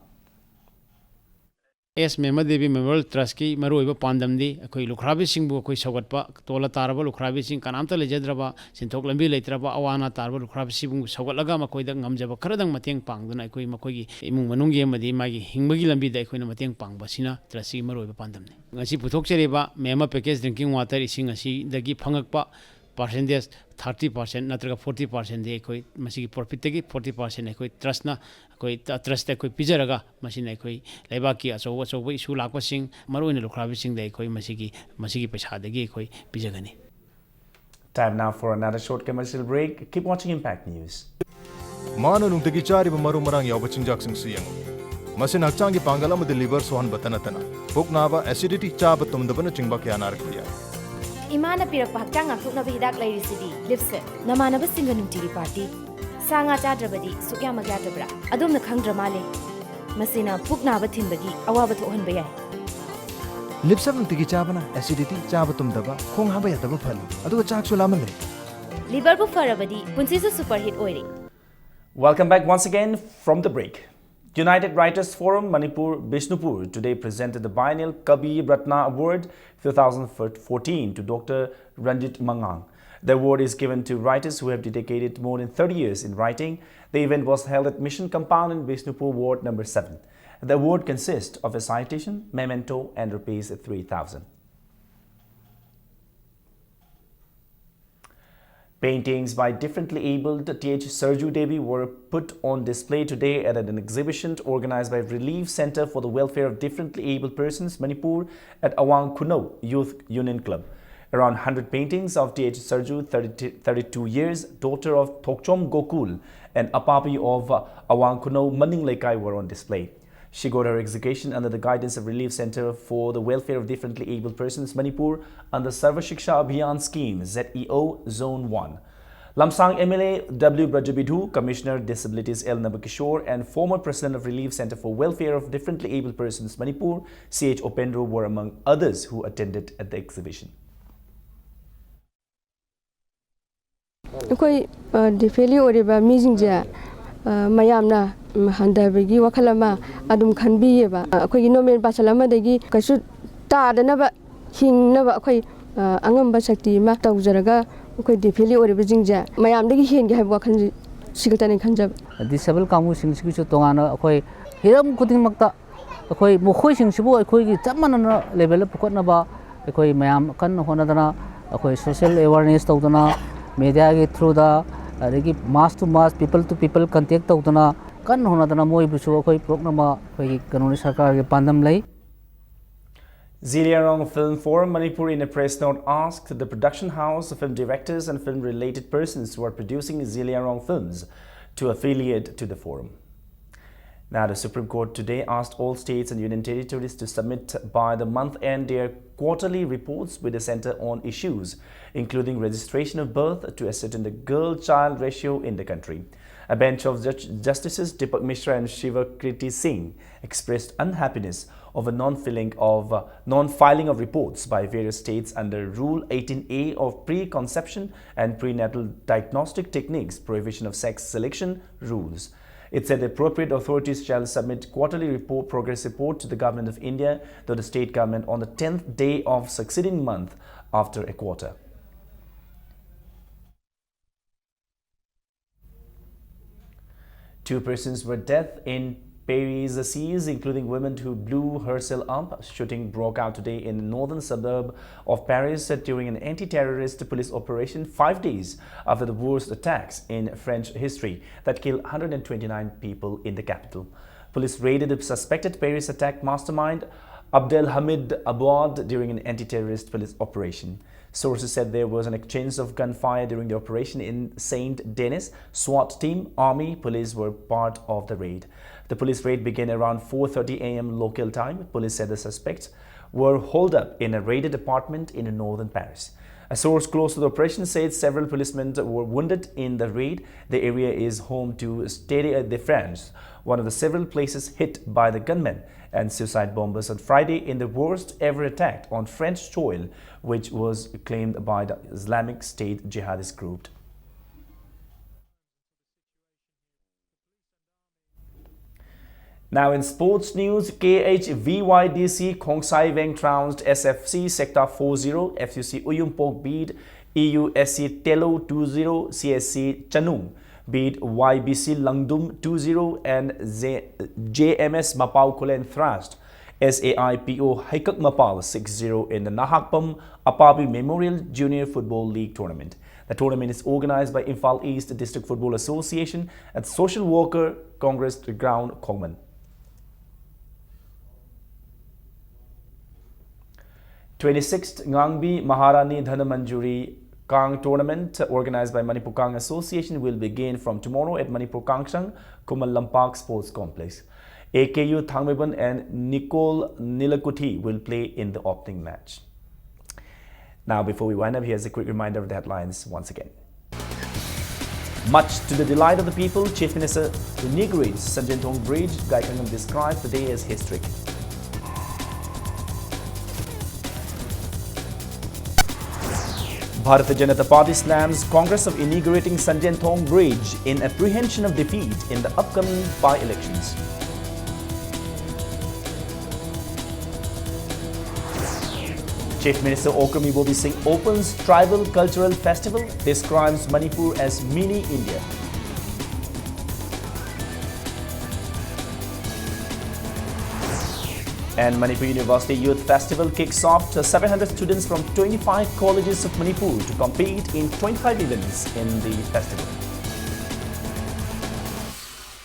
S Mema Devi memorial ꯇ꯭ꯔꯁꯀꯤ ꯃꯔꯨꯑꯣꯏꯕ ꯄꯥꯟꯗꯝꯗꯤ ꯑꯩꯈꯣꯏ ꯂꯨꯈ꯭ꯔꯥꯕꯤꯁꯤꯡꯕꯨ ꯑꯩꯈꯣꯏ ꯁꯧꯒꯠꯄ, ꯇꯣꯜꯂ ꯇꯥꯔꯕ ꯂꯨꯈ꯭ꯔꯥꯕꯤꯁꯤꯡ, ꯀꯅꯥꯝꯇ ꯂꯩꯖꯗ꯭ꯔꯕ, ꯁꯦꯟꯊꯣꯛ ꯂꯝꯕꯤ ꯂꯩꯇ꯭ꯔꯕ, ꯑꯋꯥ ꯑꯅꯥ ꯇꯥꯔꯕ ꯂꯨꯈ꯭ꯔꯥꯕꯤꯁꯤꯡꯕꯨ ꯁꯧꯒꯠꯂꯒ ꯃꯈꯣꯏꯗ ꯉꯝꯖꯕ ꯈꯔꯗꯪ ꯃꯇꯦꯡ ꯄꯥꯡꯗꯨꯅ ꯑꯩꯈꯣꯏ ꯃꯈꯣꯏꯒꯤ ꯏꯃꯨꯡ ꯃꯅꯨꯡꯒꯤ ꯑꯃꯗꯤ ꯃꯥꯒꯤ ꯍꯤꯡꯕꯒꯤ ꯂꯝꯕꯤꯗ ꯑꯩꯈꯣꯏꯅ ꯃꯇꯦꯡ ꯄꯥꯡꯕ ꯑꯁꯤꯅ ꯇ꯭ꯔꯁꯀꯤ ꯃꯔꯨꯑꯣꯏꯕ ꯄꯥꯟꯗꯝꯅꯤ꯫ ꯉꯁꯤ ꯄꯨꯊꯣꯛꯆꯔꯤꯕ ꯃꯦꯃ ꯄꯦꯀꯦꯖ ꯗ꯭ꯔꯤꯡꯀꯤꯡ ꯋꯥꯇꯔ ꯏꯁꯤꯡ ꯑꯁꯤꯗꯒꯤ ꯐꯪꯉꯛꯄ ꯄꯥꯔꯁꯦꯟꯇꯦꯖ ꯊꯥꯔꯇꯤ ꯄꯥꯔꯁꯦꯟ ꯅꯠꯇ꯭ꯔꯒ ꯐꯣꯔꯇꯤ ꯄꯥꯔꯁꯦꯟꯗꯤ ꯑꯩꯈꯣꯏ ꯃꯁꯤꯒꯤ ꯄ꯭ꯔꯣꯐꯤꯠꯇꯒꯤ ꯐꯣꯔꯇꯤ ꯄꯥꯔꯁꯦꯟ ꯑꯩꯈꯣꯏ ꯇ꯭ꯔꯁꯅ ꯑꯩꯈꯣꯏ ꯇ꯭ꯔꯁꯇ ꯑꯩꯈꯣꯏ ꯄꯤꯖꯔꯒ ꯃꯁꯤꯅ ꯑꯩꯈꯣꯏ ꯂꯩꯕꯥꯛꯀꯤ ꯑꯆꯧ ꯑꯆꯧꯕ ꯏꯁꯨ ꯂꯥꯛꯄꯁꯤꯡ, ꯃꯔꯨꯑꯣꯏꯅ ꯂꯨꯈ꯭ꯔꯥꯕꯤꯁꯤꯡꯗ ꯑꯩꯈꯣꯏ ꯃꯁꯤꯒꯤ ꯃꯁꯤꯒꯤ ꯄꯩꯁꯥꯗꯒꯤ ꯑꯩꯈꯣꯏ ꯄꯤꯖꯒꯅꯤ꯫ Time now for another short commercial break. Keep watching Impact News. ꯃꯥꯅ ꯅꯨꯡꯇꯤꯒꯤ ꯆꯥꯔꯤꯕ ꯃꯔꯨ ꯃꯔꯥꯡ ꯌꯥꯎꯕ ꯆꯤꯟꯖꯥꯛꯁꯤꯡꯁꯨ ꯌꯦꯡꯉꯨ꯫ ꯃꯁꯤꯅ ꯍꯛꯆꯥꯡꯒꯤ ꯄꯥꯡꯒꯜ ꯑꯃꯗꯤ ꯂꯤꯚꯔ ꯁꯣꯛꯍꯟꯕꯇ ꯅꯠꯇꯅ ꯄꯨꯛ ꯅꯥꯕ, ꯑꯦꯁꯤꯗꯤꯇꯤ, ꯆꯥꯕ ꯇꯨꯝꯗꯕꯅꯆꯤꯡꯕ ꯀꯌꯥ ꯅꯥꯔꯛꯄ ꯌꯥꯏ꯫ ꯏꯃꯥꯅ ꯄꯤꯔꯛꯄ ꯍꯛꯆꯥꯡ ꯉꯥꯛꯊꯣꯛꯅꯕ ꯍꯤꯗꯥꯛ ꯂꯩꯔꯤꯁꯤꯗꯤ ꯂꯤꯞꯁꯦ꯫ ꯅꯃꯥꯟꯅꯕꯁꯤꯡꯒ ꯅꯨꯡꯇꯤꯒꯤ ꯄꯥꯔꯇꯤ꯫ ꯁꯥ ꯉꯥ ꯆꯥꯗ꯭ꯔꯕꯗꯤ ꯁꯨꯛꯌꯥꯃꯛ ꯌꯥꯗ꯭ꯔꯕ꯭ꯔꯥ? ꯑꯗꯣꯝꯅ ꯈꯪꯗ꯭ꯔ ꯃꯥꯜꯂꯦ꯫ ꯃꯁꯤꯅ ꯄꯨꯛ ꯅꯥꯕ ꯊꯤꯟꯕꯒꯤ ꯑꯋꯥꯕ ꯊꯣꯛꯍꯟꯕ ꯌꯥꯏ꯫ ꯂꯤꯞꯁꯞ ꯅꯨꯡꯇꯤꯒꯤ ꯆꯥꯕꯅ ꯑꯦꯁꯤꯗꯤꯇꯤ, ꯆꯥꯕ ꯇꯨꯝꯗꯕ, ꯈꯣꯡ ꯍꯥꯝꯕ ꯌꯥꯗꯕ ꯐꯍꯜꯂꯤ, ꯑꯗꯨꯒ ꯆꯥꯛꯁꯨ ꯂꯥꯝꯍꯜꯂꯦ꯫ ꯂꯤꯚꯔꯕꯨ ꯐꯔꯕꯗꯤ ꯄꯨꯟꯁꯤꯁꯨ ꯁꯨꯄꯔ ꯍꯤꯠ ꯑꯣꯏꯔꯦ꯫ Welcome back once again from the break. United Writers Forum Manipur Bishnupur today presented the biennial Kavi Ratna Award twenty fourteen to Doctor Ranjit Mangang. The award is given to writers who have dedicated more than thirty years in writing. The event was held at Mission Compound in Bishnupur Ward number seven. The award consists of a citation, memento, and rupees three thousand. Paintings by differently abled Th Sarju Devi were put on display today at an exhibition organized by Relief Center for the Welfare of Differently Abled Persons, Manipur, at Awang Khunou Youth Union Club. Around one hundred paintings of T H Sarju, thirty, thirty-two years, daughter of Thokchom Gokul, and Apapi of Awang Khunou Maning Leikai were on display. She got her exhibition under the guidance of Relief Centre for the Welfare of Differently Abled Persons Manipur under Sarva Shiksha Abhiyan Scheme, Z E O, Zone one. Lamsang M L A W Brajabidhu, Commissioner Disabilities L Nabakishore, and former President of Relief Centre for Welfare of Differently Abled Persons Manipur, C H Opendro, were among others who attended at the exhibition. ꯑꯩꯈꯣꯏ ꯗꯤꯐꯦꯂꯤ ꯑꯣꯏꯔꯤꯕ ꯃꯤꯁꯤꯡꯁꯦ ꯃꯌꯥꯝꯅ ꯍꯟꯊꯕꯒꯤ ꯋꯥꯈꯜ ꯑꯃ ꯑꯗꯨꯝ ꯈꯟꯕꯤꯌꯦꯕ꯫ ꯑꯩꯈꯣꯏꯒꯤ normal person ꯑꯃꯗꯒꯤ ꯀꯩꯁꯨ ꯇꯥꯗꯅꯕ ꯍꯤꯡꯅꯕ ꯑꯩꯈꯣꯏ ꯑꯉꯝꯕ ꯁꯛꯇꯤ ꯑꯃ ꯇꯧꯖꯔꯒ ꯑꯩꯈꯣꯏ ꯗꯤꯐꯦꯂꯤ ꯑꯣꯏꯔꯤꯕꯁꯤꯡꯁꯦ ꯃꯌꯥꯝꯗꯒꯤ ꯍꯦꯟꯒꯦ ꯍꯥꯏꯕ ꯋꯥꯈꯜꯁꯤ ꯁꯤ ꯈꯛꯇꯅꯤ ꯈꯟꯖꯕ꯫ ꯗꯤꯁꯦꯕꯜ ꯀꯥꯡꯕꯨꯁꯤꯡꯁꯤꯒꯤꯁꯨ ꯇꯣꯉꯥꯟꯅ ꯑꯩꯈꯣꯏ ꯍꯤꯔꯝ ꯈꯨꯗꯤꯡꯃꯛꯇ ꯑꯩꯈꯣꯏ ꯃꯈꯣꯏꯁꯤꯡꯁꯤꯕꯨ ꯑꯩꯈꯣꯏꯒꯤ ꯆꯞ ꯃꯥꯟꯅꯅ ꯂꯦꯚꯦꯜꯗ ꯄꯨꯈꯠꯅꯕ ꯑꯩꯈꯣꯏ ꯃꯌꯥꯝ ꯀꯟꯅ ꯍꯣꯠꯅꯗꯅ ꯑꯩꯈꯣꯏ ꯁꯣꯁꯤꯌꯦꯜ ꯑꯦꯋꯥꯔꯅꯦꯁ ꯇꯧꯗꯅ ꯃꯦꯗꯤꯌꯥꯒꯤ ꯊ꯭ꯔꯨꯗ ꯑꯗꯒꯤ ꯃꯥꯁ ꯇꯨ ꯃꯥꯁ ꯄꯤꯄꯜ ꯇꯨ ꯄꯤꯄꯜ ꯀꯟꯇꯦꯛ ꯇꯧꯗꯅ ꯀꯟꯅ ꯍꯣꯠꯅꯗꯅ ꯃꯣꯏꯕꯨꯁꯨ ꯑꯩꯈꯣꯏ ꯄꯨꯔꯛꯅꯕ ꯑꯩꯈꯣꯏꯒꯤ ꯀꯩꯅꯣꯅꯤ ꯁꯔꯀꯥꯔꯒꯤ ꯄꯥꯟꯗꯝ ꯂꯩ꯫ Zeliangrong Film Forum Manipur in a press note asked the production house, film directors and film related persons who are producing Zeliangrong films to affiliate to the forum. Now, the Supreme Court today asked all states and union territories to submit by the month end their quarterly reports with the centre on issues including registration of birth to ascertain the girl-child ratio in the country. A bench of Judge- Justices Deepak Mishra and Shiva Kriti Singh expressed unhappiness over non-filing of uh, non-filing of reports by various states under Rule eighteen A of preconception and prenatal diagnostic techniques, prohibition of sex selection rules. It said the appropriate authorities shall submit quarterly report, progress report to the Government of India, though the state government, on the tenth day of succeeding month after a quarter. Two persons were dead in Paris, Assise, including women who blew herself up. Shooting broke out today in the northern suburb of Paris during an anti-terrorist police operation, five days after the worst attacks in French history that killed one hundred twenty-nine people in the capital. Police raided the suspected Paris attack mastermind, Abdelhamid Abouad, during an anti-terrorist police operation. Sources said there was an exchange of gunfire during the operation in Saint Denis. SWAT team, army, police were part of the raid. The police raid began around four thirty a m local time. Police said the suspects were holed up in a raided apartment in northern Paris. A source close to the operation said several policemen were wounded in the raid. The area is home to Stade de France, one of the several places hit by the gunmen and suicide bombers on Friday in the worst ever attack on French soil, which was claimed by the Islamic State jihadist group. Now in sports news, K H V Y D C Khongsai Veng trounced S F C Sector four zero, F U C Uyumpok beat E U S C Telo two zero, C S C Chanung beat Y B C Langdum two zero and Z- J M S Mapao Khullen thrashed S A I P O Haikak Mapal six zero in the Nahakpam Apabi Memorial Junior Football League Tournament. The tournament is organized by Imphal East District Football Association at Social Worker Congress Ground, Khongman. Twenty-sixth Ngangbi Maharani Dhanamanjuri Kang Tournament, organized by Manipur Kang Association, will begin from tomorrow at Manipur Kangshang Khuman Lampak Sports Complex. A K U Thangmeiban and Nicole Nilakuthi will play in the opening match. Now, before we wind up, here's a quick reminder of the headlines once again. Much to the delight of the people, Chief Minister inaugurates Sanjenthong Bridge. Gaikhangam describes the day as historic. Bharatiya Janata Party slams Congress of inaugurating Sanjenthong Bridge in apprehension of defeat in the upcoming by-elections. Chief Minister Okram Ibobi Singh opens Tribal Cultural Festival, describes Manipur as mini India. And Manipur University Youth Festival kicks off. Seven hundred students from twenty-five colleges of Manipur to compete in twenty-five events in the festival.